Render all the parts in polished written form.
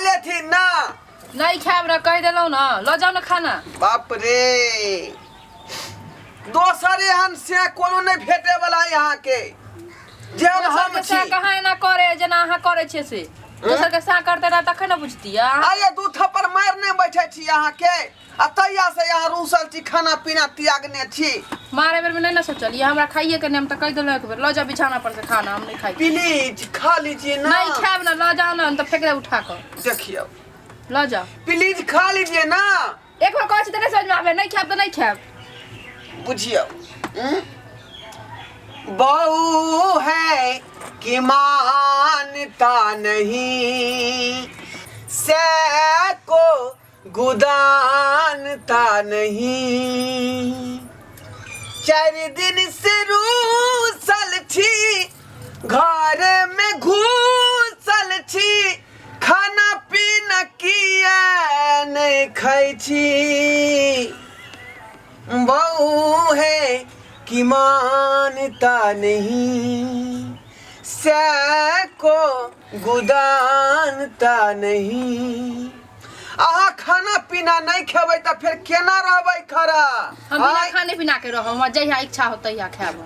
लेथिन ना। नहीं खायब ना, कहि देलहुँ ना, लऽ जाउ ना खाना। बाप रे, दोसर एहन से कोनो नहि भेटे वाला यहाँ के जेहन दोसर हम के छी। साँ कहाँ एना करे जेना अहाँ करे छियै से? दोसर के साँ करते रह तखन ने बुझतियै अहाँ। अरे दू थप्पड़ मारि नहि बैठे छी अहाँ के, आ तहिया से यहाँ रूसल छी, खाना पीना त्यागने छी। मारे बेर में नहीं ना सोचलियै, हमरा खाइए के नहीं, हम तऽ कहि देलहुँ एक बेर लऽ जाउ बिछाना पर से खाना, हम नहीं खाइ। प्लीज खा लीजिए ना। नहीं खायब ना, लऽ जाउ ना, हम तऽ फेंक देब उठा कऽ। देखियौ, लऽ जाउ। प्लीज खा लीजिए ना। एक बार कहै छी तऽ नहीं समझ में आबै, नहीं खायब तऽ नहीं खायब। बुझियौ, हम्म? बहू है कि मानता नहीं, से को गुदानता नहीं, चारि दिन से रूसल छी, घर में घुसल छी, खाना पीना किया नहीं खाइ छी, बहू है कि मानता नहीं, से को गुदानता नहीं। अहाँ खाना पीना नहीं खेबै तऽ फेर केना रहबै खड़ा? हम बिना आँय? खाने पीना के रहब, हमरा जहिया इच्छा हो तहिया खायब,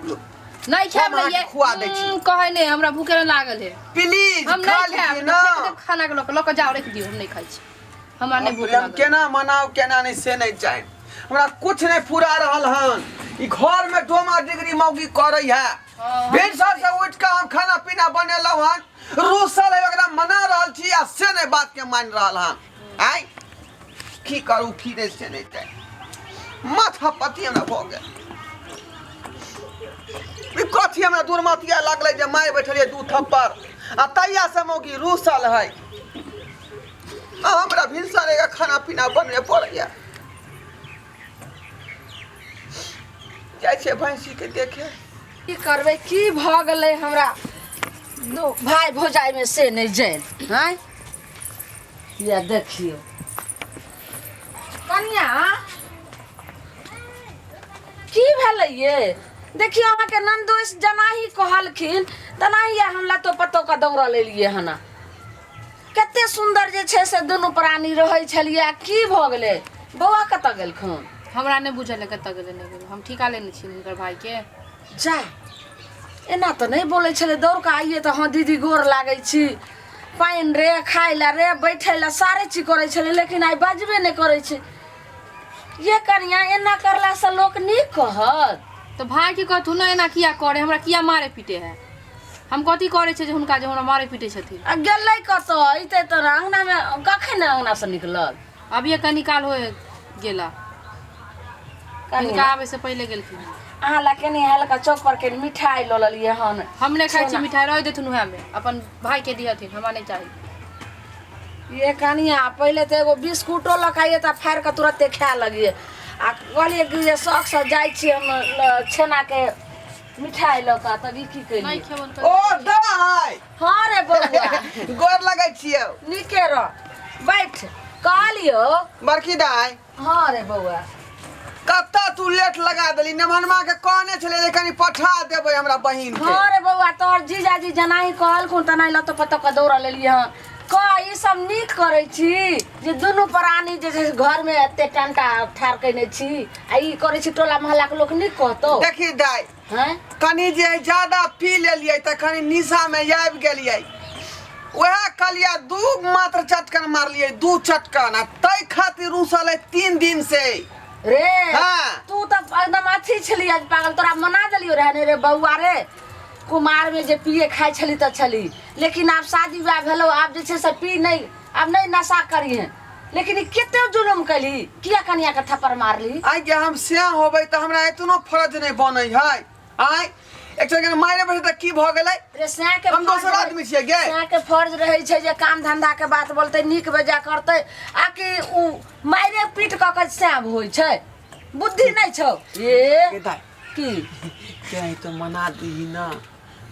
नहीं खायब। हम नहीं अहाँके ये खुआ दै छी। कहै नहीं, हमरा भूखे नहि लागल है। प्लीज हम खा नहीं लीजिए खायब ना। फेंक देब खाना के, लऽ कऽ जाओ, रखि दियौ, हम नहीं खाइ छी, हमरा नहीं भूख हम लागल। केना मनाउ केना नहीं से नहीं चाहे, हमरा कुछ नहीं फुरा रहल हन। ई घर में डोमा डिग्री मौगी करै है। हाँ, भिनसर से उठ के हम खाना पीना बनेलहुँ हन, रूसल है, ओकरा मना रहल छी आ से नहीं बात के मान रहल हन। आय की करू की नहीं से नहीं चाहे, माथा पति हमरा भऽ गेल। ई कथी हमरा दुर्मतिया लागलै जे माय बैठलियै दू थप्पड़ आ तैया से मौगी रूसल है, आ हमरा भिनसरे के खाना पीना बनबे पड़ैया। जाइ छियै भैंसी के देखे। की करबै, की भऽ गेलै हमरा दू भाय भौजाइमे से नहि जानि। आँय या देखियौ कनिया, की भेलै ये? देखियौ, अहाँके ननदोस जेनाही कहलखिन तेनाही हम लतो पतो के दौड़ल एलियै हन। कते सुन्दर जे छै से दुनू प्राणी रहै छलियै, आ की भऽ गेलै? बौआ कतऽ गेलखुन? हमरा नहि बुझल है कतऽ गेलै नहि गेलै, हम ठीका लेने छी हुनकर भाई के। जा, एना तऽ नहि बोलै छलै। दौड़ कऽ आइए तऽ हँ दीदी गोर लागै छी, पानि रे, खाय लए रे, बैठै लए, सारे चीज करै छलै, लेकिन आइ बजबे नहि करै छै। ये कनिया, एना करलासँ लोक नीक कहत? तऽ भाई के कहथुन ने एना किया करे, हमरा किया मारे पीटे है, हम कथी करै छै जे हुनका जे हमरा मारे पीटे छथिन? आ गेलै कतऽ? अइतै तऽ ने अङ्गनामे। कखन अङ्गनासँ निकलल? अभिये कनी काल हो गेला। कनिया। हिनका आबै से पहिले गेलखिन। अहाँ लए केने हल्का चौक पर के मिठाई लऽ लेलियै हन। हम नहि खाइ छी। छेना। मिठाई रहि देथुन उएहमे, अपन भाई के दिहथिन, हमरा नहि चाही। ये कनिया, पहिले तऽ एगो बिस्कुटो लऽ कऽ आइए तऽ फाड़ि कऽ तुरते खाए लगिए, आ कहलियै कि जे शौकसँ जाइ छी हम छेनाके मिठाई लऽ कऽ, तब ई की नहि केलियै? खेबन ओ दाइ। हँ रे बौआ। गोर लगै छियौ। नीके रह, बैठ। कहलियौ बड़की दाइ। हँ रे बौआ। कतऽ तू लेट लगा देली? नेमनमा के कहने छलै जे कनि पठा देबै हमरा बहिन के। हँ रे बौआ, तोहर जीजाजी जेनाही कहलखुन तेनाही लतो पतो के दौड़ल एलियै हँ। कह, ई सब नीक करै छी जे दुनू प्राणी जे छै से घरमे एते टंटा ठाढ़ कयने छी आ ई करै छी, टोला मोहल्लाके लोक नीक कहतौ? देखी दाइ। हैं? कनि जे ज्यादा पी लेलियै तऽ कनि निशा मे आबि गेलियै, वएह कहलियै दू मात्र चटकन मारलियै, दू चटकन, आ ताहि खातिर रूसल है 3 दिन से। रे। हाँ। तू तऽ एकदम अथी छली आज पागल, तोरा मना देलियो रहे ने रे बौआ रे, कुमार में जे पिए खाइ छली तऽ छली, लेकिन आब शादी विवाह भेलो, आब जे छै से पी नहीं, आब नहीं नशा करिहे, लेकिन ई कते जुलुम कली? किया कनिया के थप्पड़ मारली? आइ गे, हम सियाह होबै तऽ हमरा एतनो फर्ज नहि बनै है? आइ एक सेकंड मारे बैठे तऽ की भऽ गेलै? रे सैं के हम दोसर फर्ज आदमी छियै गे। सैं के फर्ज रहै छै जे काम धंधा के बात बोलतै, नीक बेजा करतै, आ कि उ मारे पीट कऽ के सैं होइ छै? बुद्धि नहि छौ ए। गे दाइ। की? के तो मना दीही ना,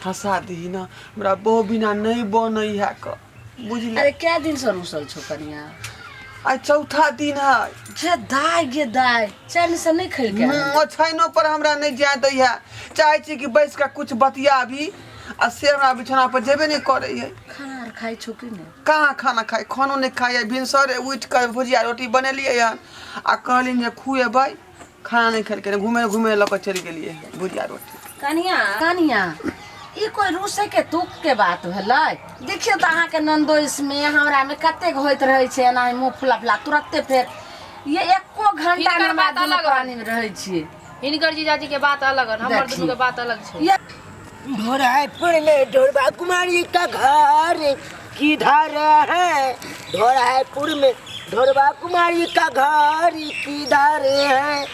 हंसा दीही ना, हमरा बहु बिना नहीं बनै है क बुझली। अरे कै दिन से रुसल छौ कनिया? आइ चौथा दिन है। गे दाय, गे दाय, चैन से नहीं खेलके? ओछाइनो पर हमरा नहीं जाय दै है। चाहे छी कि बैस के कुछ बतियाबी, आ से हमरा बिछौना पर जेबे नहीं करे है। खाना आर खाइ छौ कि नहि? कहाँ खाना खाइ, खानो नहि खाइ। भिनसरे उठि कऽ भुजिया रोटी बनेलियै हन आ कहलियनि जे खुएबै, खाना नहि खेलकै, घूमे घूमे लऽ कऽ चलि गेलियै भुजिया रोटी। कनिया, कनिया, ई कोइ रूसै के तुक के बात भेलै? देखियौ तऽ अहाँके ननदोइसमे हमरामे कतेक होइत रहै छै एनाही मुँह फुला फुला, तुरत्ते फेर ये एको घंटा हिनकर नहि हमरा बात दुनू अलग प्राणीमे रहै छियै। हिनकर जीजाजी के बात अलग हन, हमर देखी। दुनू के बात अलग छै। ये ढोरायपुर में ढोरबा कुमारी का घर किधर है? ढोरायपुर में ढोरबा कुमारी का घर किधर है?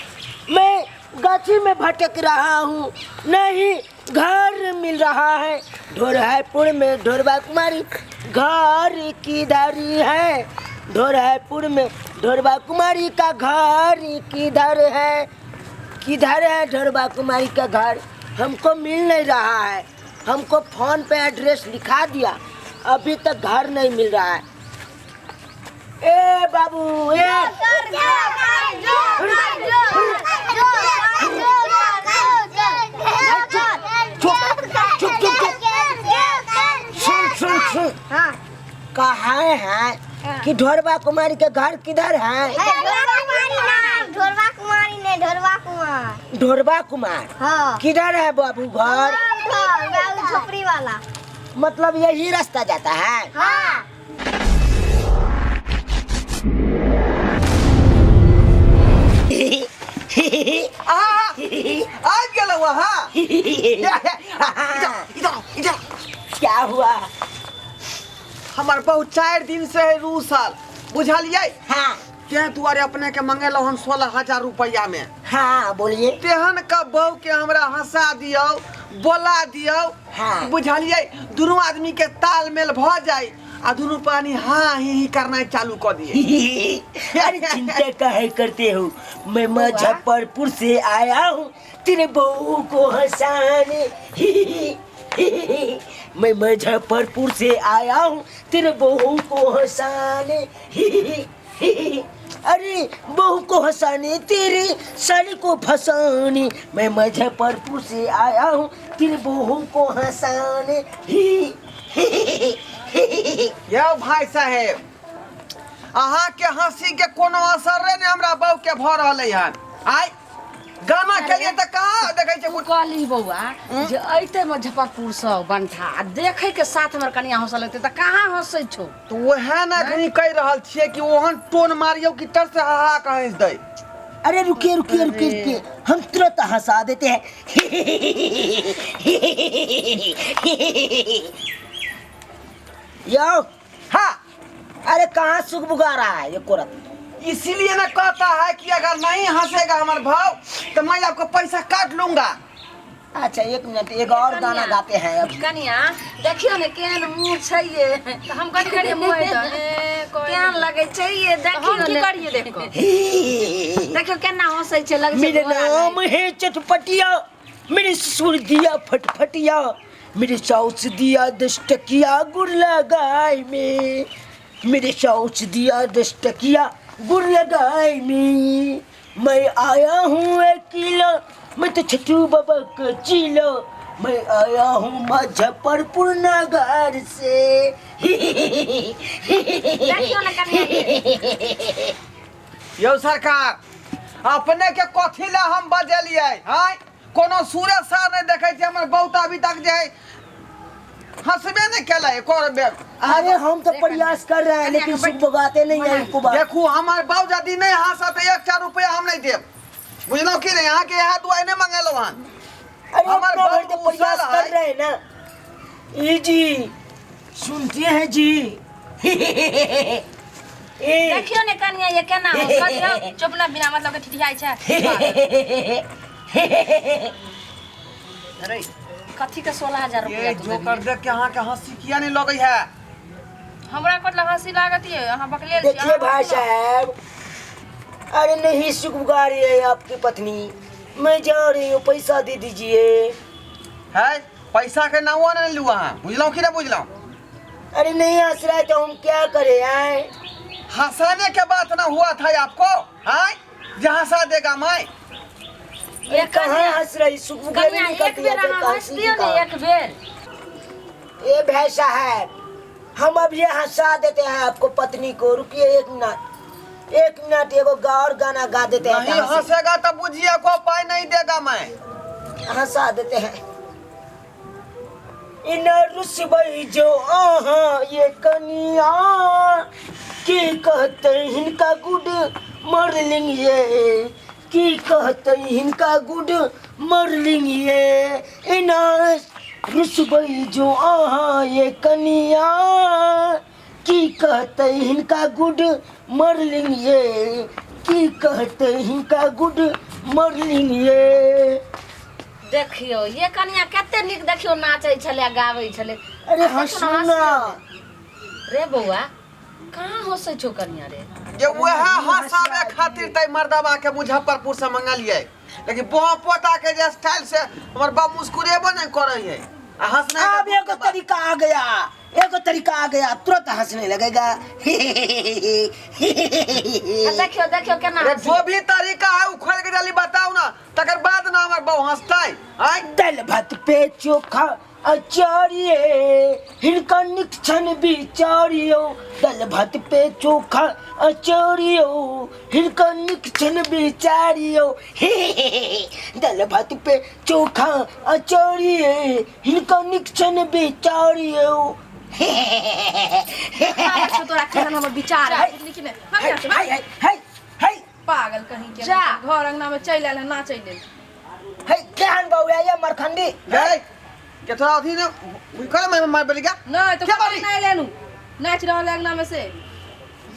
मैं गाछी में भटक रहा हूँ, नहीं घर मिल रहा है। ढोरायपुर में ढोरबा कुमारी घर किधर है? ढोरायपुर में ढोरबा कुमारी का घर किधर है? किधर है ढोरबा कुमारी का घर? हमको मिल नहीं रहा है। हमको फोन पे एड्रेस लिखा दिया, अभी तक घर नहीं मिल रहा है। ए बाबू, ए चुप चुप चुप चुप, सुन सुन सुन। हाँ। कहाँ है कि ढोरबा कुमारी के घर किधर है? ढोरबा कुमारी ने ढोरबा कुमार। ढोरबा कुमार। हाँ। किधर है बाबू घर? बाबू झोपड़ी वाला। मतलब यही रास्ता जाता है? हाँ। आबि गेलहुँ अहाँ? इधर इधर इधर। क्या हुआ? हमर बहु 4 दिन से है रूसल, बुझलियै? हाँ। तें दुआरे अपने के मंगेलहुँ हम 16,000 रुपैआ में। हाँ, बोलिए। तेहन का बहू के हमरा हंसा दियौ, बोला दियौ। हाँ। बुझलियै, दुनू आदमी के तालमेल भऽ जाय आ दुनू प्राणी हाँ ही ही करनाइ चालू कऽ दिए। अरे चिंता काहे करते हो, मैं मुजफ्फरपुर से आया हूँ तेरे बहू को हंसाने। मैं मुजफ्फरपुर से आया हूँ तेरे बहू को हंसाने। अरे बहू को हंसाने, तेरे साली को फंसाने। मैं मुजफ्फरपुर से आया हूँ तेरे बहू को हंसाने। यौ भाई साहेब, अहाँ के हंसी के कोनो असर ने हमरा बहू के भऽ रहलै हन। आइ गाना के लिए तऽ कहाँ देखै छै? तू कहली बौआ जे अइते मुजफ्फरपुर से बंठा आ देखै के साथ हमर कनिया हंसऽ लगतै, तऽ कहाँ हंसै छौ? तऽ वएह ने एखनी कहि रहल छियै कि ओहन टोन मारियौ कि टर से हा हा कऽ हँसि दै। अरे रुकिए रुकिए रुकिए रुकिए, हम तुरंत हंसा देते हैं। यो। हाँ। अरे कहाँ सुख बुगा रहा है ये कोरत? इसीलिए ना कहता है कि अगर नहीं हंसेगा हमारे भाव तो मैं आपको पैसा काट लूंगा। अच्छा एक मिनट, एक और गाना गाते हैं अभी। कनिया देखियो ने केहन मुँह छै ये। तऽ हम कथी करियै मुँह है तऽ ए, कहै केहन लगै छै ये, तऽ देखियो हम की ने। करियै देख कऽ? देखियो केना हंसै छै, लगै छै मेरे घोड़ा नाम है चटपटिया, मेरे ससुर दिया फटफटिया, मेरे साउस दिया 10 टकिया गुड़ लगाए में, मेरे साउस दिया 10 टकिया गुड़ लगाए में। मैं आया हूँ अकेला, मैं तो छठू बाबा का चीला, मैं आया हूँ मुजफ्फरपुर नगर से। देखियो ने कनिया ये। यौ सरकार, अपने के कथी लए हम बजेलियै? आँय, कोनो सूरज सार नहि देखै छै, हमर बहुत अभी तक जे है हंसबे नहि केलै एको बेर। अरे हम तो प्रयास कर रहे हैं लेकिन सुख भोगाते नहीं है इनको बात। देखू, हमर बाबू यदि नहि हंसत तऽ 1 रुपया हम नहि देब, बुझलहुँ कि नहि? अहाँके इएह दुआरे नहि मंगेलहुँ हन। अरे हमार अपना भर बाबू तो प्रयास उसल कर है। रहे हैं ना। ये जी सुनते हैं जी। ए देखियो ने कनिया ये केना हंसै कथी चुप ना, बिना मतलब के ठिठियाइ छै। अरे कथी के 16,000 रुपया ये तू जोकर देबही? देख के अहाँके हंसी किया नहि लगै है? हमरा कतला हंसी लागत ये, अहाँ बकलेल छी। देखिए अहाँ भाई हंसू ना। साहब, अरे नहीं सुख बुगा रही है आपकी पत्नी, मैं जा रही हूँ, पैसा दे दीजिए। है पैसा के नामो नहि लू अहाँ, बुझलहुँ कि नहि बुझलहुँ? अरे नहीं हंस रहा है तो हम क्या करें? आए हंसाने के बात ना हुआ था आपको? आए जे हंसा देगा मैं। अरे कहाँ हंस रही, सुख बुगा कनिया नहीं एक करती बेर है, अहाँ तो हंसि दियौ ने, एक बेर। ए भाई साहब, हम अब ये हंसा देते हैं आपको पत्नी को। रुकिए एक मिनट, एक मिनट, एगो और गाना गा देते हैं। नहीं डांस। हंसेगा तो बुझिए को पाई नहीं देगा मैं। हंसा देते हैं। इन रुसबई जो आहा ये कनिया की कहते हिनका गुड मॉर्निंग ये, की कहते हिनका गुड मॉर्निंग ये। इन रुसबई जो आहा ये कनिया की कहते हिनका गुड मॉर्निंग ये, की कहते हिनका गुड मॉर्निंग ये। देखियौ ये कनिया कते नीक देखियौ नाचै छलै आ गाबै छलै। अरे हंसू ना। रे बौआ, कहाँ हंसै छौ कनिया रे? जे वएह हंसाबे खातिर तै मर्दबा के मुजफ्फरपुर से मंगलियै, लेकिन बोह पोता के जे स्टाइल से हमर बाप मुस्कुरेबो नहीं करै है आ हंसनाइ। अब एगो तरीका आ गया, एगो तरीका आ गया, तुरंत हंसने लगेगा। आ देखियौ देखियौ केना अरे हंसै। जो भी तरीका है उ खोल के जल्दी बताओ ना, तकर बाद ना हमर बहु हंसतै। आय दाल भात पे चोखा अचारिये हिनका निक्षण बिचारियो, दाल भात पे चोखा अचारियो हिनका निक्षण बिचारियो, दाल भात पे चोखा अचारिये हिनका निक्षण बिचारियो। पागल छौ तोरा केहन हमर विचार है लेकिन नहि भाग हाय यहाँ से, भाग। हाय हाय हाय। पागल कहीं के। जा। घर अंगना में चलि आयल है नाचै लेल। हाय केहन बौआ ये मरखंडी। गए के थोड़ा अथी ने करे मैं मार बोली क्या नहि तो क्या बारी? नहि लेनु नाचि रहल है अंगना में से।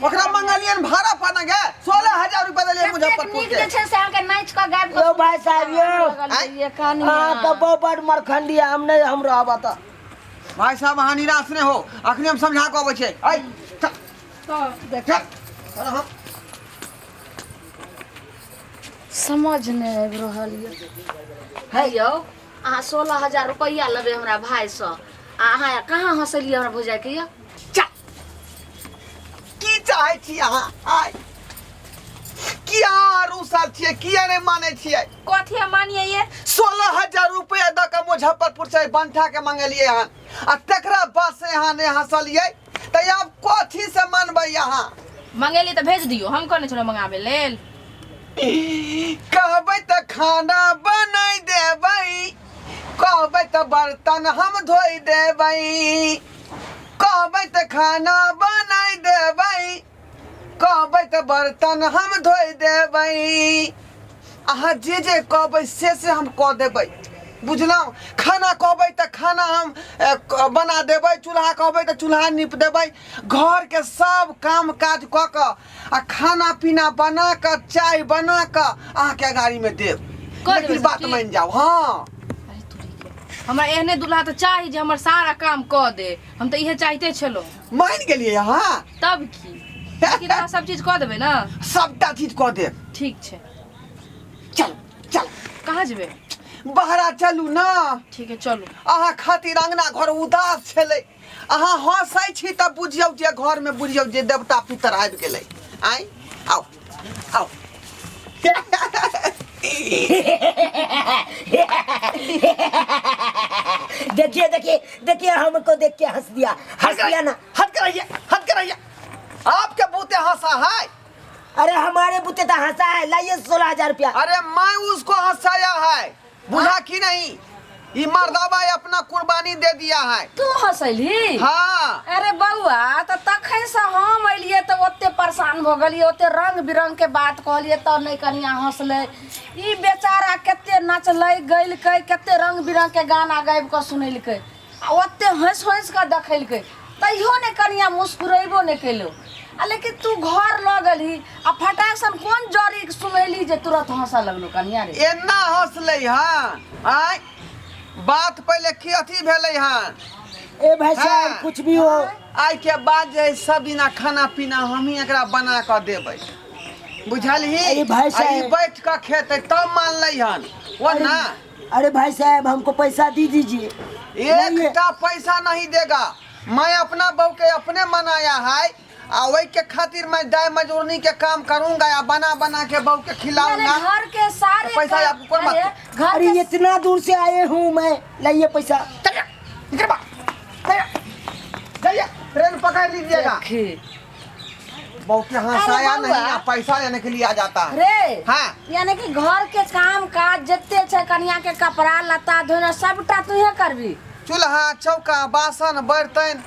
ओकरा मंगलियन भाड़ा पर ना गए 16,000 रुपया देलियै कतेक मुजफ्फरपुर नीक के। जे छै से अहाँके नाचि कऽ गाबि कऽ यो भाई साहब यो। लगल ये कनिया। अहाँ के बड़ बड़ मरखंडी, हम नहीं हम रहब तऽ। भाई साहब अहाँ निराश नहि हो, अखने हम समझा कऽ अबै छियै। ऐ चल, तऽ चल, चल हम। समझ नहि आबि रहल यऽ। हे यौ, अहाँ 16,000 रुपैआ लेबै हमरा भाइसँ आ अहाँ कहाँ हँसेलियै हमरा भौजाइके यौ? चल। की चाहै छी अहाँ? आय किया रूसल छियै, किया नहि मानै छियै? कथी हम मानिए ये? 16,000 रुपया दऽ कऽ मुजफ्फरपुर से बंठा के मंगेलियै हन आ तकरा बाद से अहाँ नहि हँसलियै तऽ आब कथी से मानबै अहाँ? मंगेली तऽ भेज दियौ, हम कहने छलहुँ मंगाबै लेल। कहबै तऽ खाना बनाइ देबै, कहबै तऽ बर्तन हम धोइ देबै, कहबै तऽ खाना बनाइ देबै, कहबै तऽ बर्तन हम धोइ देबै। अहाँ जे जे कहबै से से हम कऽ देबै, बुझलहुँ? खाना कहबै तऽ खाना हम बना देबै, चूल्हा कहबै तऽ चूल्हा नीप देबै, घरके सब काम काज कऽ कऽ आ खाना पीना बना कऽ चाय बना कऽ अहाँके अगाड़ीमे देब, कऽ देबै लेकिन सब बात चीज? मानि जाउ। हँ। अरे तोरी के, हमरा एहने दूल्हा तऽ चाही जे हमर सारा काम कऽ दे, हम तऽ इहे चाहिते छलहुँ। मानि गेलियै अहाँ? तब की, लेकिन अहाँ सब चीज कऽ देबै ने? सबटा चीज कऽ देब। ठीक छै। चल चल। कहाँ जेबै? बहरा चलू ना। ठीक है, चलू। अहाँ खातिर अंगना घर उदास छलै, अहाँ हंसै छी तऽ बुझियौ जे घरमे बुझियौ जे देवता पितर आबि गेलै। आइ आउ आउ। देखिए देखिए देखिए, हमको देख के हंस दिया, हंस दिया ना। हट कराइए, हट कराइए, आपके बूते हंसा है। अरे हमारे बूते तो हंसा है, लाइए 16,000 रुपया। अरे मैं उसको हंसाया है, बुझा कि नहीं? ई मर्दाबा अपना कुर्बानी दे दिया है। तू हंसैली? हाँ। अरे बौआ, तऽ तखन से हम एलियै तऽ ओते परेशान भऽ गेलियै, ओते रंग बिरंग के बात कहलियै तऽ नहि कनिया हंसलै। ई बेचारा कते नचलै गैलकै, कते रंग बिरंग के गाना गाबि कऽ सुनेलकै आ ओते हंसि हंसि कऽ देखेलकै, तैयो नहि कनिया मुस्कुरेबो नहि केलौ। आ लेकिन तू घर लऽ गेलही आ फटाक सन कोन जड़ी सुनेली जे तुरंत हंसऽ लगलौ कनिया रे? एना हंसलै हन? आय बात पहिले की अथी भेलै हन? ए भाई साहब। हाँ। कुछ भी हो, आइ के बाद जे है सब दिना खाना पीना हमही एकरा बना कऽ देबै, बुझलही? अरे भाई आ ई साहब। बैठ कऽ खेतै तब मानलै हन ओ ना। अरे भाई साहब, हमको पैसा दे दीजिए। एकटा पैसा नहीं देगा। मैं अपना बहू के अपने मनाया है आ वही के खातिर मैं दाय मजदूरनी के काम करूंगा या बना बना के बहू के खिलाऊंगा। घर के सारे पैसा आपको कौन बात? अरे, घर अरे के इतना दूर से आए हूँ मैं, लाइए पैसा। चलिए, निकल बा। चलिए, चलिए। ट्रेन पकड़ लीजिएगा। देखी। बहुत यहाँ से अरे आया बउआ। नहीं आ पैसा लेने के लिए आ जाता है। रे हाँ। यानी कि घर के काम काज जते छै कनिया के कपड़ा लत्ता धोना सबटा तूहे करबी। चूल्हा चौका बासन बर्तन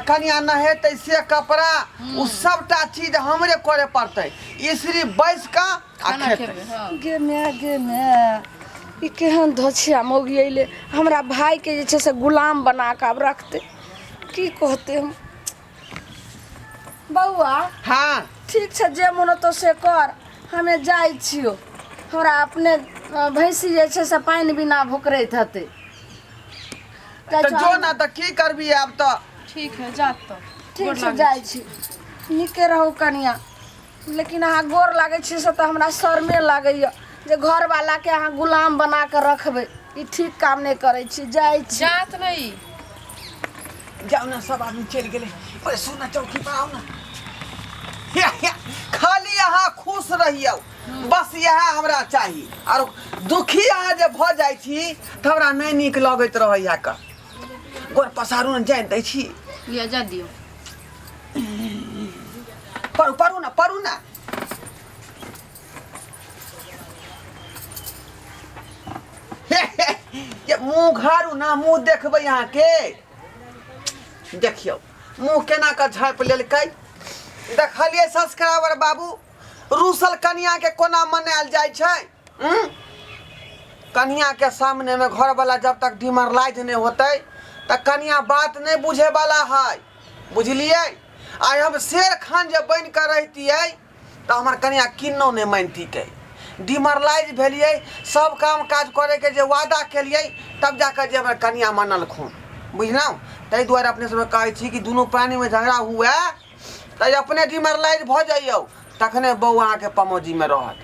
कनिया नहेतै से कपड़ा उ सबटा चीज हमरे करे पड़तै। इसरी बैस कऽ आ खाना खेतै। खेबै हँ। गे माय गे माय, ई केहन धोछिया मौगी अयलै, हमरा भाइके जे छै से गुलाम बना कऽ आब रखतै। की कहतै हम बौआ? हाँ। ठीक छै, जे मोन होतौ से कर, हमे जाइ छियौ। हमरा अपने भैंसी जे छै से पानि बिना भोकरैत हेतै। तऽ जो ना, तऽ की करबी आब तऽ। ठीक है, जात तऽ। ठीक छै, जाइ छी। नीके रहू कनिया, लेकिन अहाँ गोर लागै छी से तऽ हमरा शरमे लागैए जे घरवालाके अहाँ गुलाम बना कऽ रखबै, ई ठीक काम नहि करै छी। जाइ छी। जात नहीं। जाओ ना, सब आदमी चलि गेलै। अरे सुन ना, चौकी पर आओ ना। खाली अहाँ खुश रहियौ, बस इएह हमरा चाही। आर दुखी अहाँ जे भऽ जाइ छी तऽ हमरा नहि नीक लगैत रहैया। कऽ गोर पसारू ने, जानि दै छी। लिअ, जा दियौ। परू परू ना, परू ना। ये मुँह घारू ना, मुँह देखबै अहाँके। देखियौ मुँह केना कऽ झाँपि लेलकै। देखलियै सब्सक्राइबर बाबू, रूसल कनियाके कोना मनायल जाइ छै? कनियाके सामनेमे घरवला जब तक डिमरलाइज नहि होतै तऽ कनिया बात नहि बुझैवला है, बुझलियै? आइ हम शेर खान जे बनि कऽ रहितियै तऽ हमर कनिया किन्नौ नहि मानितिकै। डिमरलाइज भेलियै, सब काम काज करैके जे वादा केलियै, तब जाकऽ जे हमर कनिया मानलखुन, बुझलहुँ? ताहि दुआरे अपने सबके कहै छी कि दुनू प्राणीमे झगड़ा हुए तऽ अपने डिमरलाइज भऽ जइयौ, तखने बहू अहाँके पमौजीमे रहत।